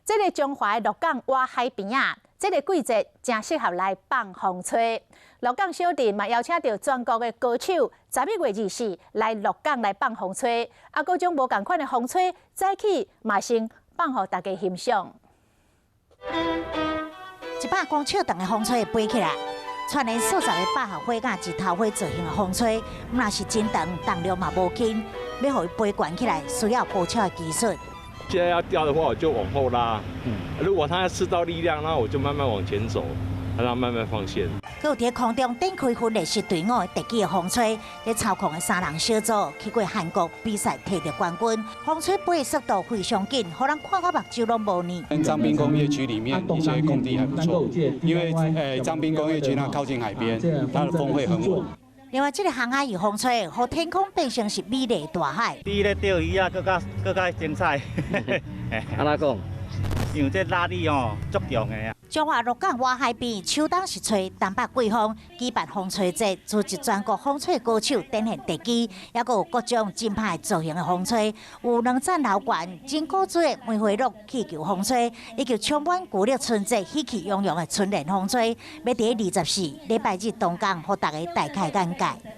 這个彰化的鹿港倚海邊仔，這个季節誠適合來放風吹。鹿港小鎮嘛邀請著全國的高手，11月24來鹿港來放風吹，啊，各種無仝款的風吹，早起嘛先放予大家欣賞。100公尺長的風吹飛起來，串聯數十个百合花佮日頭花造型的風吹，毋但是真長，重量嘛無輕，欲予伊飛懸起來，需要高超的技術。現在要掉的話，我就往後拉。如果它要吃到力量，那我就慢慢往前走，讓它慢慢放線。閣有佇空中展開訓練是隊伍的特技的風吹，佇操控的三人小組去過韓國比賽，摕著冠軍。風吹飛的速度非常緊，予人看甲目睭攏無呢。彰濱工業區裡面一些空地還不錯，因為彰濱工業區它靠近海邊，它的風會很穩。另外，這个航海魚風吹，予天空變成是美麗大海。比咧釣魚仔閣較閣較精彩。按怎講？因為這拉力哦，足強的啊。彰化鹿港倚海邊，秋冬是吹東北季風，舉辦風吹節，組織全國風吹高手展現特技，抑閣有各種真歹造型的風吹，有兩層樓懸、真古錐的梅花鹿氣球風吹，以及充滿舊曆春節喜氣洋洋的春聯風吹，欲佇24禮拜日東港，予大家大開眼界。